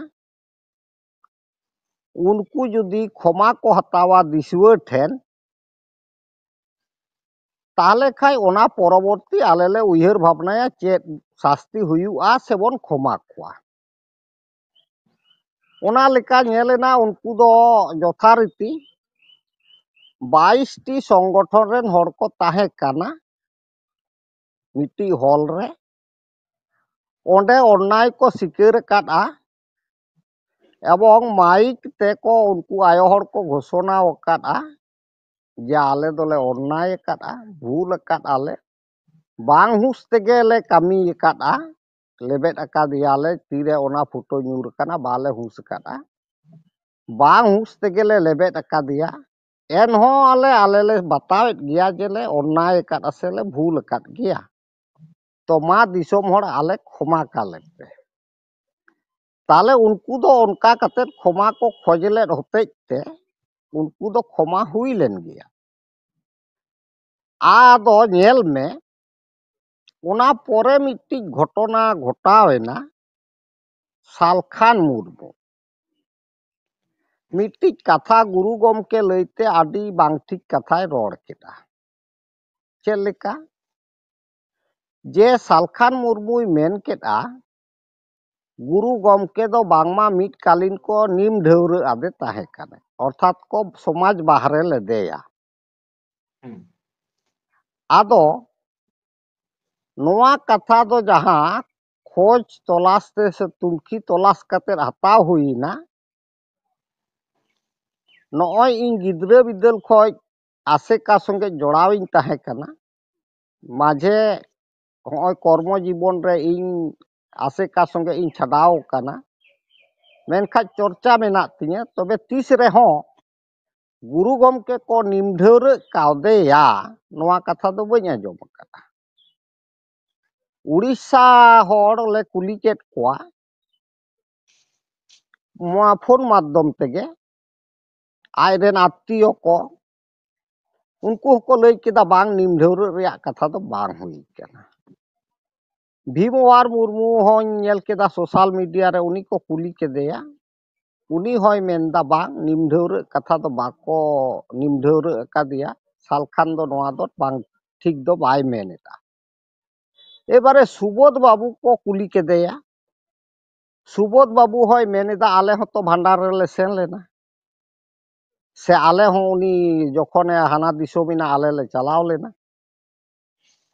ᱩᱱᱠᱩ ᱡᱩᱫᱤ ᱠᱷᱚᱢᱟ ᱠᱚ ᱦᱟᱛᱟᱣᱟ ᱫᱤᱥᱩᱣᱟᱹ ᱴᱷᱮᱱ, ᱛᱟᱦᱞᱮ ᱠᱷᱟᱡ ᱚᱱᱟ ᱯᱚᱨᱚᱵᱚᱨᱛᱤ ᱟᱞᱮ ᱞᱮ ᱩᱭᱦᱟᱹᱨ ᱵᱷᱟᱵᱽᱱᱟᱭᱟ ᱪᱮᱫ ᱥᱟᱥᱛᱤ ᱦᱩᱭᱩᱜᱼᱟ ᱥᱮᱵᱚᱱ ᱠᱷᱚᱢᱟ ᱠᱚᱣᱟ᱾ ᱚᱱᱟ ᱞᱮᱠᱟ ᱧᱮᱞ ᱮᱱᱟ, ᱩᱱᱠᱩ ᱫᱚ ᱡᱚᱛᱷᱟᱨᱤᱛᱤ ᱵᱟᱭᱤᱥ ᱴᱤ ᱥᱚᱝᱜᱚᱴᱷᱚᱱ ᱨᱮᱱ ᱦᱚᱲ ᱠᱚ ᱛᱟᱦᱮᱸ ᱠᱟᱱᱟ ᱢᱤᱫᱴᱤᱡ ᱦᱚᱞ ᱨᱮ᱾ ᱚᱸᱰᱮ ᱚᱱᱱᱟᱭ ᱠᱚ ᱥᱤᱠᱟᱹᱨ ᱟᱠᱟᱫᱼᱟ ᱮᱵᱚᱝ ᱢᱟᱭᱤᱠ ᱛᱮᱠᱚ ᱩᱱᱠᱩ ᱟᱭᱳ ᱦᱚᱲ ᱠᱚ ᱜᱷᱳᱥᱚᱱᱟ ᱟᱠᱟᱫᱼᱟ ᱡᱮ ᱟᱞᱮ ᱫᱚᱞᱮ ᱚᱱᱱᱟᱭ ᱟᱠᱟᱫᱼᱟ, ᱵᱷᱩᱞ ᱟᱠᱟᱫᱼᱟ ᱞᱮ, ᱵᱟᱝ ᱦᱩᱸᱥ ᱛᱮᱜᱮ ᱞᱮ ᱠᱟᱹᱢᱤ ᱟᱠᱟᱫᱼᱟ, ᱞᱮᱵᱮᱫ ᱟᱠᱟᱫᱮᱭᱟᱞᱮ, ᱛᱤᱨᱮ ᱚᱱᱟ ᱯᱷᱳᱴᱳ ᱧᱩᱨ ᱟᱠᱟᱱᱟ, ᱵᱟᱞᱮ ᱦᱩᱸᱥ ᱟᱠᱟᱫᱼᱟ, ᱵᱟᱝ ᱦᱩᱸᱥ ᱛᱮᱜᱮ ᱞᱮ ᱞᱮᱵᱮᱫ ᱟᱠᱟᱫᱮᱭᱟ᱾ ᱮᱱᱦᱚᱸ ᱟᱞᱮ, ᱟᱞᱮ ᱞᱮ ᱵᱟᱛᱟᱣᱮᱫ ᱜᱮᱭᱟ ᱡᱮ ᱞᱮ ᱚᱱᱱᱟᱭ ᱟᱠᱟᱫᱼᱟ ᱥᱮ ᱞᱮ ᱵᱷᱩᱞ ᱟᱠᱟᱫ ᱜᱮᱭᱟ᱾ ᱛᱚ ᱢᱟ ᱫᱤᱥᱚᱢ ᱦᱚᱲ ᱟᱞᱮ ᱠᱷᱚᱢᱟ ᱠᱟᱞᱮ ᱯᱮ᱾ ᱛᱟᱦᱞᱮ ᱩᱱᱠᱩ ᱫᱚ ᱚᱱᱠᱟ ᱠᱟᱛᱮᱫ ᱠᱷᱚᱢᱟ ᱠᱚ ᱠᱷᱚᱡᱽ ᱞᱮᱫ ᱦᱚᱛᱮᱡ ᱛᱮ ᱩᱱᱠᱩ ᱫᱚ ᱠᱷᱚᱢᱟ ᱦᱩᱭ ᱞᱮᱱ ᱜᱮᱭᱟ᱾ ᱟᱫᱚ ᱧᱮᱞ ᱢᱮ, ᱚᱱᱟ ᱯᱚᱨᱮ ᱢᱤᱫᱴᱤᱡ ᱜᱷᱚᱴᱚᱱᱟ ᱜᱷᱚᱴᱟᱣ ᱮᱱᱟ, ᱥᱟᱞᱠᱷᱟᱱ ᱢᱩᱨᱢᱩ ᱢᱤᱫᱴᱤᱡ ᱠᱟᱛᱷᱟ ᱜᱩᱨᱩ ᱜᱚᱢᱠᱮ ᱞᱟᱹᱭᱛᱮ ᱟᱹᱰᱤ ᱵᱟᱝ ᱴᱷᱤᱠ ᱠᱟᱛᱷᱟᱭ ᱨᱚᱲ ᱠᱮᱫᱟ᱾ ᱪᱮᱫ ᱞᱮᱠᱟ? ᱡᱮ ᱥᱟᱞᱠᱷᱟᱱ ᱢᱩᱨᱢᱩᱭ ᱢᱮᱱ ᱠᱮᱫᱼᱟ, ᱜᱩᱨᱩ ᱜᱚᱢᱠᱮ ᱫᱚ ᱵᱟᱝᱢᱟ ᱢᱤᱫ ᱠᱟᱞᱤᱱ ᱠᱚ ᱱᱤᱢ ᱰᱷᱟᱹᱣᱨᱟᱹ ᱟᱫᱮ ᱛᱟᱦᱮᱸ ᱠᱟᱱᱟ, ᱚᱨᱛᱷᱟᱛ ᱠᱚ ᱥᱚᱢᱟᱡᱽ ᱵᱟᱦᱨᱮ ᱞᱮᱫᱮᱭᱟ᱾ ᱦᱩᱸ᱾ ᱟᱫᱚ ᱱᱚᱣᱟ ᱠᱟᱛᱷᱟ ᱫᱚ ᱡᱟᱦᱟᱸ ᱠᱷᱚᱡᱽ ᱛᱚᱞᱟᱥ ᱛᱮ ᱥᱮ ᱛᱩᱱᱠᱷᱤ ᱛᱚᱞᱟᱥ ᱠᱟᱛᱮ ᱦᱟᱛᱟᱣ ᱦᱩᱭᱮᱱᱟ, ᱱᱚᱜᱼᱚᱭ ᱤᱧ ᱜᱤᱫᱽᱨᱟᱹ ᱵᱤᱫᱟᱹᱞ ᱠᱷᱚᱡ ᱟᱥᱮᱠᱟ ᱥᱚᱸᱜᱮ ᱡᱚᱲᱟᱣ ᱤᱧ ᱛᱟᱦᱮᱸ ᱠᱟᱱᱟ᱾ ᱢᱟᱡᱷᱮ ᱦᱚᱸᱜᱼᱚᱭ ᱠᱚᱨᱢᱚ ᱡᱤᱵᱚᱱ ᱨᱮ ᱤᱧ ᱟᱥᱮᱠᱟ ᱥᱚᱸᱜᱮ ᱤᱧ ᱪᱷᱟᱰᱟᱣ ᱠᱟᱱᱟ, ᱢᱮᱱᱠᱷᱟᱱ ᱪᱚᱨᱪᱟ ᱢᱮᱱᱟᱜ ᱛᱤᱧᱟᱹ᱾ ᱛᱚᱵᱮ ᱛᱤᱥ ᱨᱮᱦᱚᱸ ᱜᱩᱨᱩ ᱜᱚᱢᱠᱮ ᱠᱚ ᱱᱤᱢ ᱰᱷᱟᱹᱣᱨᱟᱹᱜ ᱠᱟᱣᱫᱮᱭᱟ, ᱱᱚᱣᱟ ᱠᱟᱛᱷᱟ ᱫᱚ ᱵᱟᱹᱧ ᱟᱸᱡᱚᱢ ᱟᱠᱟᱫᱟ᱾ ᱩᱲᱤᱥᱥᱟ ᱦᱚᱲ ᱞᱮ ᱠᱩᱞᱤ ᱠᱮᱫ ᱠᱚᱣᱟ ᱱᱚᱣᱟ ᱯᱷᱳᱱ ᱢᱟᱫᱽᱫᱷᱚᱢ ᱛᱮᱜᱮ, ᱟᱡ ᱨᱮᱱ ᱟᱛᱛᱤᱭᱚ ᱠᱚ, ᱩᱱᱠᱩ ᱦᱚᱸᱠᱚ ᱞᱟᱹᱭ ᱠᱮᱫᱟ, ᱵᱟᱝ, ᱱᱤᱢ ᱰᱷᱟᱹᱣᱨᱟᱹᱜ ᱨᱮᱭᱟᱜ ᱠᱟᱛᱷᱟ ᱫᱚ ᱵᱟᱝ ᱦᱩᱭ ᱠᱟᱱᱟ᱾ ᱵᱷᱤᱢᱚᱣᱟᱨ ᱢᱩᱨᱢᱩ ᱦᱚᱸᱧ ᱧᱮᱞ ᱠᱮᱫᱟ ᱥᱳᱥᱟᱞ ᱢᱤᱰᱤᱭᱟ ᱨᱮ, ᱩᱱᱤ ᱠᱚ ᱠᱩᱞᱤ ᱠᱮᱫᱮᱭᱟ, ᱩᱱᱤ ᱦᱚᱸᱭ ᱢᱮᱱᱫᱟ, ᱵᱟᱝ, ᱱᱤᱢ ᱰᱷᱟᱹᱣᱨᱟᱹᱜ ᱠᱟᱛᱷᱟ ᱫᱚ ᱵᱟᱠᱚ ᱱᱤᱢ ᱰᱷᱟᱹᱣᱨᱟᱹᱜ ᱟᱠᱟᱫᱮᱭᱟ, ᱥᱟᱞᱠᱷᱟᱱ ᱫᱚ ᱱᱚᱣᱟ ᱫᱚ ᱵᱟᱝ ᱴᱷᱤᱠ ᱫᱚ ᱵᱟᱭ ᱢᱮᱱ ᱮᱫᱟ᱾ ᱮᱵᱟᱨᱮ ᱥᱩᱵᱳᱫᱷ ᱵᱟᱹᱵᱩ ᱠᱚ ᱠᱩᱞᱤ ᱠᱮᱫᱮᱭᱟ, ᱥᱩᱵᱳᱫᱷ ᱵᱟᱹᱵᱩ ᱦᱚᱸᱭ ᱢᱮᱱ ᱮᱫᱟ, ᱟᱞᱮ ᱦᱚᱸᱛᱚ ᱵᱷᱟᱸᱰᱟᱱ ᱨᱮᱞᱮ ᱥᱮᱱ ᱞᱮᱱᱟ, ᱥᱮ ᱟᱞᱮ ᱦᱚᱸ ᱩᱱᱤ ᱡᱚᱠᱷᱚᱱᱮ ᱦᱟᱱᱟ ᱫᱤᱥᱚᱢ ᱮᱱᱟ, ᱟᱞᱮ ᱞᱮ ᱪᱟᱞᱟᱣ ᱞᱮᱱᱟ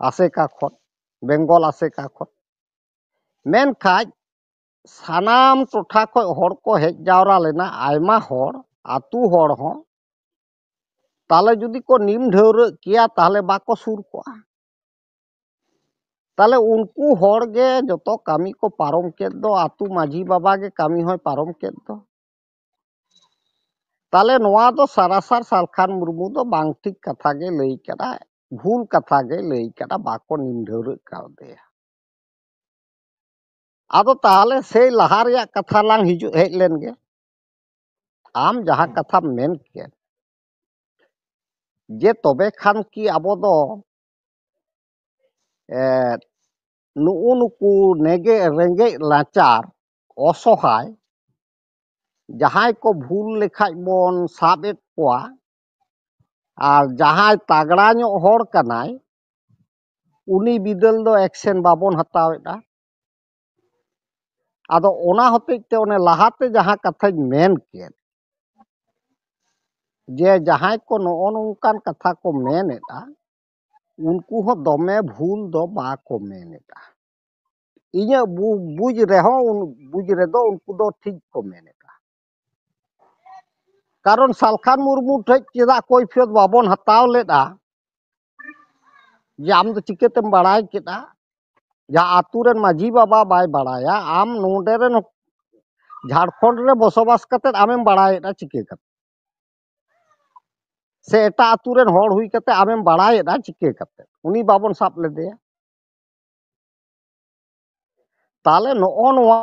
ᱟᱥᱮᱠᱟ ᱠᱷᱚᱱ, ᱵᱮᱝᱜᱚᱞ ᱟᱥᱮᱠᱟ ᱠᱷᱚᱱ᱾ ᱢᱮᱱᱠᱷᱟᱡ ᱥᱟᱱᱟᱢ ᱴᱚᱴᱷᱟ ᱠᱷᱚᱡ ᱦᱚᱲ ᱠᱚ ᱦᱮᱡ ᱡᱟᱣᱨᱟ ᱞᱮᱱᱟ, ᱟᱭᱢᱟ ᱦᱚᱲ, ᱟᱹᱛᱩ ᱦᱚᱲ ᱦᱚᱸ᱾ ᱛᱟᱦᱞᱮ ᱡᱩᱫᱤ ᱠᱚ ᱱᱤᱢ ᱰᱷᱟᱹᱣᱨᱟᱹᱜ ᱠᱮᱭᱟ, ᱛᱟᱦᱞᱮ ᱵᱟᱠᱚ ᱥᱩᱨ ᱠᱚᱜᱼᱟ᱾ ᱛᱟᱦᱞᱮ ᱩᱱᱠᱩ ᱦᱚᱲ ᱜᱮ ᱡᱚᱛᱚ ᱠᱟᱹᱢᱤ ᱠᱚ ᱯᱟᱨᱚᱢ ᱠᱮᱫ ᱫᱚ, ᱟᱹᱛᱩ ᱢᱟᱹᱡᱷᱤ ᱵᱟᱵᱟ ᱜᱮ ᱠᱟᱹᱢᱤ ᱦᱚᱸᱭ ᱯᱟᱨᱚᱢ ᱠᱮᱫ ᱫᱚ᱾ ᱛᱟᱦᱞᱮ ᱱᱚᱣᱟ ᱫᱚ ᱥᱟᱨᱟᱥᱟᱨ ᱥᱟᱞᱠᱷᱟᱱ ᱢᱩᱨᱢᱩ ᱫᱚ ᱵᱟᱝ ᱴᱷᱤᱠ ᱠᱟᱛᱷᱟ ᱜᱮ ᱞᱟᱹᱭ ᱠᱟᱫᱟ, ᱵᱷᱩᱞ ᱠᱟᱛᱷᱟ ᱜᱮ ᱞᱟᱹᱭ ᱠᱟᱫᱟ, ᱵᱟᱠᱚ ᱱᱤᱢ ᱰᱷᱟᱹᱣᱨᱟᱹᱜ ᱠᱟᱣᱫᱮᱭᱟ᱾ ᱟᱫᱚ ᱛᱟᱦᱞᱮ ᱥᱮᱭ ᱞᱟᱦᱟ ᱨᱮᱭᱟᱜ ᱠᱟᱛᱷᱟ ᱞᱟᱝ ᱦᱤᱡᱩᱜ ᱦᱮᱡ ᱞᱮᱱ ᱜᱮ᱾ ᱟᱢ ᱡᱟᱦᱟᱸ ᱠᱟᱛᱷᱟᱢ ᱢᱮᱱ ᱠᱮᱫ, ᱡᱮ ᱛᱚᱵᱮ ᱠᱷᱟᱱ ᱠᱤ ᱟᱵᱚ ᱫᱚ, ᱮ, ᱱᱩᱜᱼᱩ ᱱᱩᱠᱩ ᱱᱮᱜᱮ-, ᱨᱮᱸᱜᱮᱡ ᱱᱟᱪᱟᱨ, ᱚᱥᱚᱦᱟᱭ, ᱡᱟᱦᱟᱸᱭ ᱠᱚ ᱵᱷᱩᱞ ᱞᱮᱠᱷᱟᱡ ᱵᱚᱱ ᱥᱟᱵ ᱮᱫ ᱠᱚᱣᱟ, ᱟᱨ ᱡᱟᱦᱟᱸᱭ ᱛᱟᱜᱲᱟ ᱧᱚᱜ ᱦᱚᱲ ᱠᱟᱱᱟᱭ, ᱩᱱᱤ ᱵᱤᱫᱟᱹᱞ ᱫᱚ ᱮᱠᱥᱮᱱ ᱵᱟᱵᱚᱱ ᱦᱟᱛᱟᱣᱮᱫᱼᱟ᱾ ᱟᱫᱚ ᱚᱱᱟ ᱦᱚᱛᱮᱡ ᱛᱮ ᱚᱱᱮ ᱞᱟᱦᱟᱛᱮ ᱡᱟᱦᱟᱸ ᱠᱟᱛᱷᱟᱧ ᱢᱮᱱ ᱠᱮᱫ, ᱡᱮ ᱡᱟᱦᱟᱸᱭ ᱠᱚ ᱱᱚᱜᱼᱚ ᱱᱚᱝᱠᱟᱱ ᱠᱟᱛᱷᱟ ᱠᱚ ᱢᱮᱱᱮᱫᱼᱟ, ᱩᱱᱠᱩ ᱦᱚᱸ ᱫᱚᱢᱮ ᱵᱷᱩᱞ ᱫᱚ ᱵᱟᱠᱚ ᱢᱮᱱᱮᱫᱼᱟ᱾ ᱤᱧᱟᱹᱜ ᱵᱩᱡᱽ ᱨᱮᱦᱚᱸ, ᱵᱩᱡᱽ ᱨᱮᱫᱚ ᱩᱱᱠᱩ ᱫᱚ ᱴᱷᱤᱠ ᱠᱚ ᱢᱮᱱᱮᱫᱼᱟ᱾ ᱠᱟᱨᱚᱱ ᱥᱟᱞᱠᱷᱟᱱ ᱢᱩᱨᱢᱩ ᱴᱷᱮᱡ ᱪᱮᱫᱟᱜ ᱠᱚᱭᱯᱷᱤᱭᱚᱛ ᱵᱟᱵᱚᱱ ᱦᱟᱛᱟᱣ ᱞᱮᱫᱼᱟ? ᱡᱮ ᱟᱢ ᱫᱚ ᱪᱤᱠᱟᱹᱛᱮᱢ ᱵᱟᱲᱟᱭ ᱠᱮᱫᱼᱟ? ᱡᱟᱦᱟᱸ ᱟᱛᱳ ᱨᱮᱱ ᱢᱟᱹᱡᱷᱤ ᱵᱟᱵᱟ ᱵᱟᱭ ᱵᱟᱲᱟᱭᱟ, ᱟᱢ ᱱᱚᱰᱮ ᱨᱮᱱ ᱡᱷᱟᱲᱠᱷᱚᱸᱰ ᱨᱮ ᱵᱚᱥᱚᱵᱟᱥ ᱠᱟᱛᱮ ᱟᱢᱮᱢ ᱵᱟᱲᱟᱭᱮᱫᱼᱟ ᱪᱤᱠᱟᱹ ᱠᱟᱛᱮ? ᱥᱮ ᱮᱴᱟᱜ ᱟᱛᱳ ᱨᱮᱱ ᱦᱚᱲ ᱦᱩᱭ ᱠᱟᱛᱮ ᱟᱢᱮᱢ ᱵᱟᱲᱟᱭᱮᱫᱼᱟ ᱪᱤᱠᱟᱹ ᱠᱟᱛᱮ? ᱩᱱᱤ ᱵᱟᱵᱚᱱ ᱥᱟᱵ ᱞᱮᱫᱮᱭᱟ᱾ ᱛᱟᱦᱞᱮ ᱱᱚᱜᱼᱚ ᱱᱚᱣᱟ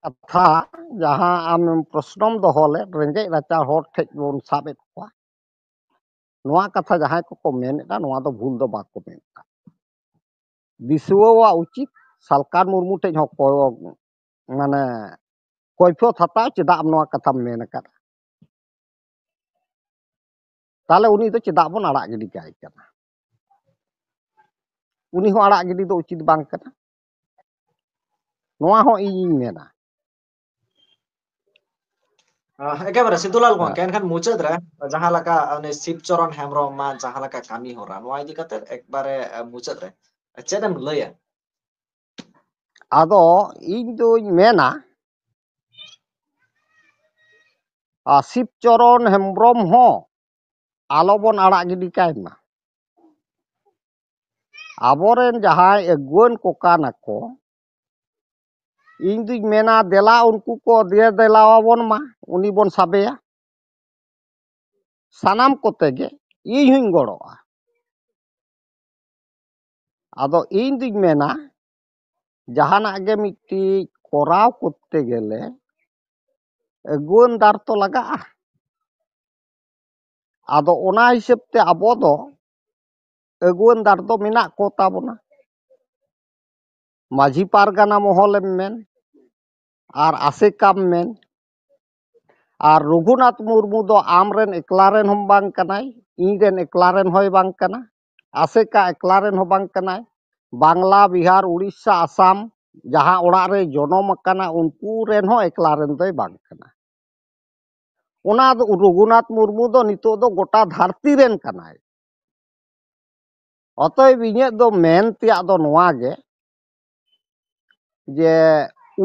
ᱠᱟᱛᱷᱟ ᱡᱟᱦᱟᱸ ᱟᱢ ᱯᱨᱚᱥᱱᱚᱢ ᱫᱚᱦᱚ ᱞᱮᱫ, ᱨᱮᱸᱜᱮᱡ ᱱᱟᱪᱟᱨ ᱦᱚᱲ ᱴᱷᱮᱡ ᱵᱚᱱ ᱥᱟᱵ ᱮᱫ ᱠᱚᱣᱟ, ᱱᱚᱣᱟ ᱠᱟᱛᱷᱟ ᱡᱟᱦᱟᱸᱭ ᱠᱚᱠᱚ ᱢᱮᱱᱮᱫᱼᱟ, ᱱᱚᱣᱟ ᱫᱚ ᱵᱷᱩᱞ ᱫᱚ ᱵᱟᱠᱚ ᱢᱮᱱᱮᱫᱼᱟ᱾ ᱫᱤᱥᱩᱣᱟᱣᱟᱜ ᱩᱪᱤᱛ ᱥᱟᱞᱠᱟᱱ ᱢᱩᱨᱢᱩ ᱴᱷᱮᱡ ᱦᱚᱸ ᱠᱚ, ᱢᱟᱱᱮ, ᱠᱚᱭᱯᱷᱚᱛ ᱦᱟᱛᱟᱣ, ᱪᱮᱫᱟᱜ ᱟᱢ ᱱᱚᱣᱟ ᱠᱟᱛᱷᱟᱢ ᱢᱮᱱ ᱟᱠᱟᱫᱟ? ᱛᱟᱦᱞᱮ ᱩᱱᱤ ᱫᱚ ᱪᱮᱫᱟᱜ ᱵᱚᱱ ᱟᱲᱟᱜ ᱜᱤᱰᱤ ᱠᱟᱭ ᱠᱟᱱᱟ? ᱩᱱᱤ ᱦᱚᱸ ᱟᱲᱟᱜ ᱜᱤᱰᱤ ᱫᱚ ᱩᱪᱤᱛ ᱵᱟᱝ ᱠᱟᱱᱟ, ᱱᱚᱣᱟ ᱦᱚᱸ ᱤᱧᱤᱧ ᱢᱮᱱᱟ᱾ ᱟᱦ, ᱮᱠᱮᱵᱟᱨᱮ ᱥᱤᱫᱷᱩᱞᱟᱞ ᱜᱚᱢᱠᱮ, ᱦᱮᱸ᱾ ᱮᱱᱠᱷᱟᱱ ᱢᱩᱪᱟᱹᱫ ᱨᱮ ᱡᱟᱦᱟᱸ ᱞᱮᱠᱟ ᱩᱱᱤ ᱥᱤᱵ ᱪᱚᱨᱚᱱ ᱦᱮᱢᱵᱨᱚᱢ ᱢᱟ ᱡᱟᱦᱟᱸ ᱞᱮᱠᱟ ᱠᱟᱹᱢᱤ ᱦᱚᱨᱟ, ᱱᱚᱣᱟ ᱤᱫᱤ ᱠᱟᱛᱮ ᱮᱠᱵᱟᱨᱮ, ᱮ, ᱢᱩᱪᱟᱹᱫ ᱨᱮ ᱪᱮᱫ ᱮᱢ ᱞᱟᱹᱭᱟ? ᱟᱫᱚ ᱤᱧ ᱫᱩᱧ ᱢᱮᱱᱟ, ᱟᱨ ᱥᱤᱵ ᱪᱚᱨᱚᱱ ᱦᱮᱢᱵᱨᱚᱢ ᱦᱚᱸ ᱟᱞᱚᱵᱚᱱ ᱟᱲᱟᱜ ᱜᱤᱰᱤ ᱠᱟᱭ ᱢᱟ᱾ ᱟᱵᱚᱨᱮᱱ ᱡᱟᱦᱟᱸᱭ ᱟᱹᱜᱩᱣᱟᱹᱱ ᱠᱚ ᱠᱟᱱᱟ ᱠᱚ, ᱤᱧ ᱫᱩᱧ ᱢᱮᱱᱟ, ᱫᱮᱞᱟ ᱩᱱᱠᱩ ᱠᱚ ᱫᱮ ᱫᱮᱞᱟ ᱟᱵᱚᱱ ᱢᱟ, ᱩᱱᱤ ᱵᱚᱱ ᱥᱟᱵᱮᱭᱟ᱾ ᱥᱟᱱᱟᱢ ᱠᱚᱛᱮ ᱜᱮ ᱤᱧ ᱦᱚᱧ ᱜᱚᱲᱚᱜᱼᱟ᱾ ᱟᱫᱚ ᱤᱧ ᱫᱩᱧ ᱢᱮᱱᱟ, ᱡᱟᱦᱟᱱᱟᱜ ᱜᱮ ᱢᱤᱫᱴᱤᱡ ᱠᱚᱨᱟᱣ ᱠᱚᱨᱛᱮ ᱜᱮᱞᱮ ᱟᱹᱜᱩᱣᱟᱹᱱ ᱫᱟᱨ ᱛᱚ ᱞᱟᱜᱟᱜᱼᱟ᱾ ᱟᱫᱚ ᱚᱱᱟ ᱦᱤᱥᱟᱹᱵ ᱛᱮ ᱟᱵᱚ ᱫᱚ ᱟᱹᱜᱩᱣᱟᱹᱱ ᱫᱟᱨ ᱫᱚ ᱢᱮᱱᱟᱜ ᱠᱚ ᱛᱟᱵᱚᱱᱟ᱾ ᱢᱟᱹᱡᱷᱤ ᱯᱟᱨᱜᱟᱱᱟ ᱢᱚᱦᱚᱞᱮᱢ ᱢᱮᱱ, ᱟᱨ ᱟᱥᱮᱠᱟᱢ ᱢᱮᱱ, ᱟᱨ ᱨᱚᱜᱷᱩᱱᱟᱛᱷ ᱢᱩᱨᱢᱩ ᱫᱚ ᱟᱢ ᱨᱮᱱ ᱮᱠᱞᱟ ᱨᱮᱱ ᱦᱚᱸ ᱵᱟᱝ ᱠᱟᱱᱟᱭ, ᱤᱧ ᱨᱮᱱ ᱮᱠᱞᱟ ᱨᱮᱱ ᱦᱚᱸᱭ ᱵᱟᱝ ᱠᱟᱱᱟ, ᱟᱥᱮᱠᱟ ᱮᱠᱞᱟ ᱨᱮᱱ ᱦᱚᱸ ᱵᱟᱝ ᱠᱟᱱᱟᱭ᱾ ᱵᱟᱝᱞᱟ, ᱵᱤᱦᱟᱨ, ᱩᱲᱤᱥᱥᱟ, ᱟᱥᱟᱢ, ᱡᱟᱦᱟᱸ ᱚᱲᱟᱜ ᱨᱮ ᱡᱚᱱᱚᱢ ᱟᱠᱟᱱᱟ, ᱩᱱᱠᱩ ᱨᱮᱱ ᱦᱚᱸ ᱮᱠᱞᱟ ᱨᱮᱱ ᱫᱚᱭ ᱵᱟᱝ ᱠᱟᱱᱟ᱾ ᱚᱱᱟ ᱫᱚ ᱨᱚᱜᱷᱩᱱᱟᱛᱷ ᱢᱩᱨᱢᱩ ᱫᱚ ᱱᱤᱛᱚᱜ ᱫᱚ ᱜᱚᱴᱟ ᱫᱷᱟᱹᱨᱛᱤ ᱨᱮᱱ ᱠᱟᱱᱟᱭ᱾ ᱚᱛᱚᱮᱵ ᱤᱧᱟᱹᱜ ᱫᱚ ᱢᱮᱱ ᱛᱮᱭᱟᱜ ᱫᱚ ᱱᱚᱣᱟ ᱜᱮ, ᱡᱮ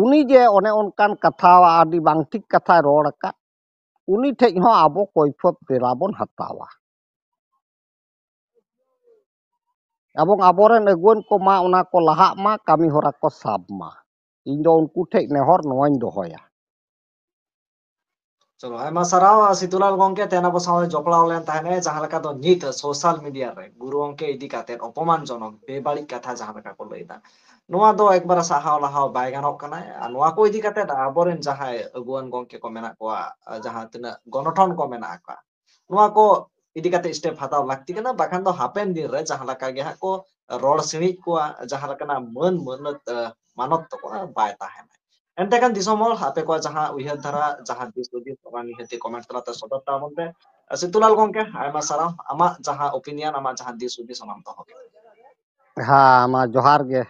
ᱩᱱᱤ ᱡᱮ ᱚᱱᱮ ᱚᱱᱠᱟᱱ ᱠᱟᱛᱷᱟ, ᱟᱹᱰᱤ ᱵᱟᱝ ᱴᱷᱤᱠ ᱠᱟᱛᱷᱟᱭ ᱨᱚᱲ ᱟᱠᱟᱫ, ᱩᱱᱤ ᱴᱷᱮᱡ ᱦᱚᱸ ᱟᱵᱚ ᱠᱚᱭᱯᱷᱚᱛ ᱫᱮᱞᱟ ᱵᱚᱱ ᱦᱟᱛᱟᱣᱟ᱾ ᱮᱵᱚᱝ ᱟᱵᱚᱨᱮᱱ ᱟᱹᱜᱩᱣᱟᱹᱱ ᱠᱚ ᱢᱟ ᱚᱱᱟ ᱠᱚ ᱞᱟᱦᱟᱜ ᱢᱟ, ᱠᱟᱹᱢᱤ ᱦᱚᱨᱟ ᱠᱚ ᱥᱟᱵ ᱢᱟ᱾ ᱤᱧ ᱫᱚ ᱩᱱᱠᱩ ᱴᱷᱮᱡ ᱱᱮᱦᱚᱨ ᱱᱚᱣᱟᱧ ᱫᱚᱦᱚᱭᱟ᱾ ᱪᱚᱞᱚ, ᱟᱭᱢᱟ ᱥᱟᱨᱦᱟᱣ ᱥᱤᱛᱩᱞᱟᱞ ᱜᱚᱝᱠᱮ, ᱛᱮᱦᱮᱧ ᱟᱵᱚ ᱥᱟᱶ ᱡᱚᱯᱲᱟᱣ ᱞᱮᱱ ᱛᱟᱦᱮᱱ ᱮ, ᱡᱟᱦᱟᱸ ᱞᱮᱠᱟ ᱫᱚ ᱱᱤᱛ ᱥᱳᱥᱟᱞ ᱢᱤᱰᱤᱭᱟ ᱨᱮ ᱜᱩᱨᱩ ᱜᱚᱝᱠᱮ ᱤᱫᱤ ᱠᱟᱛᱮ ᱚᱯᱚᱢᱟᱱ ᱡᱚᱱᱚᱠ ᱵᱮᱵᱟᱹᱲᱤᱡ ᱠᱟᱛᱷᱟ ᱡᱟᱦᱟᱸ ᱞᱮᱠᱟ ᱠᱚ ᱞᱟᱹᱭ ᱮᱫᱟ, ᱱᱚᱣᱟ ᱫᱚ ᱮᱠᱵᱟᱨ ᱥᱟᱦᱟᱣ ᱞᱟᱦᱟᱣ ᱵᱟᱭ ᱜᱟᱱᱚᱜ ᱠᱟᱱᱟ᱾ ᱟᱨ ᱱᱚᱣᱟ ᱠᱚ ᱤᱫᱤ ᱠᱟᱛᱮ ᱟᱵᱚᱨᱮᱱ ᱡᱟᱦᱟᱸᱭ ᱟᱹᱜᱩᱣᱟᱹᱱ ᱜᱚᱝᱠᱮ ᱠᱚ ᱢᱮᱱᱟᱜ ᱠᱚᱣᱟ, ᱡᱟᱦᱟᱸ ᱛᱤᱱᱟᱹᱜ ᱜᱚᱱᱚᱴᱷᱚᱱ ᱠᱚ ᱢᱮᱱᱟᱜ ᱟᱠᱟᱫ, ᱱᱚᱣᱟ ᱠᱚ ᱤᱫᱤ ᱠᱟᱛᱮ ᱥᱴᱮᱯ ᱦᱟᱛᱟᱣ ᱞᱟᱹᱠᱛᱤ ᱠᱟᱱᱟ, ᱵᱟᱠᱷᱟᱱ ᱫᱚ ᱦᱟᱯᱮᱱ ᱫᱤᱱ ᱨᱮ ᱡᱟᱦᱟᱸ ᱞᱮᱠᱟ ᱜᱮ ᱦᱟᱸᱜ ᱠᱚ ᱨᱚᱲ ᱥᱤᱬᱤᱡ ᱠᱚᱣᱟ, ᱡᱟᱦᱟᱸ ᱞᱮᱠᱟᱱᱟᱜ ᱢᱟᱹᱱ ᱢᱟᱹᱱᱚᱛ, ᱮ, ᱢᱟᱱᱚᱛ ᱛᱟᱠᱚ ᱵᱟᱭ ᱛᱟᱦᱮᱱᱟ᱾ ᱮᱱᱛᱮ ᱠᱷᱟᱱ ᱫᱤᱥᱚᱢ ᱦᱚᱲ ᱟᱯᱮ ᱠᱚᱣᱟᱜ ᱡᱟᱦᱟᱸ ᱩᱭᱦᱟᱹᱨ ᱫᱷᱟᱨᱟ, ᱡᱟᱦᱟᱸ ᱫᱤᱥ ᱦᱩᱫᱤᱥ, ᱚᱱᱟ ᱱᱤᱦᱟᱹᱛ ᱜᱮ ᱠᱚᱢᱮᱱᱴ ᱛᱟᱞᱟᱛᱮ ᱥᱚᱫᱚᱨ ᱛᱟᱵᱚᱱ ᱯᱮ᱾ ᱥᱤᱛᱩᱞᱟᱞ ᱜᱚᱝᱠᱮ, ᱟᱭᱢᱟ ᱥᱟᱨᱦᱟᱣ, ᱟᱢᱟᱜ ᱡᱟᱦᱟᱸ ᱚᱯᱤᱱᱤᱭᱚᱱ, ᱟᱢᱟᱜ ᱡᱟᱦᱟᱸ ᱫᱤᱥ ᱦᱩᱫᱤᱥ, ᱚᱱᱟᱢ ᱫᱚᱦᱚ ᱠᱮᱫᱟ᱾ ᱦᱮᱸ, ᱢᱟ ᱡᱚᱦᱟᱨ ᱜᱮ᱾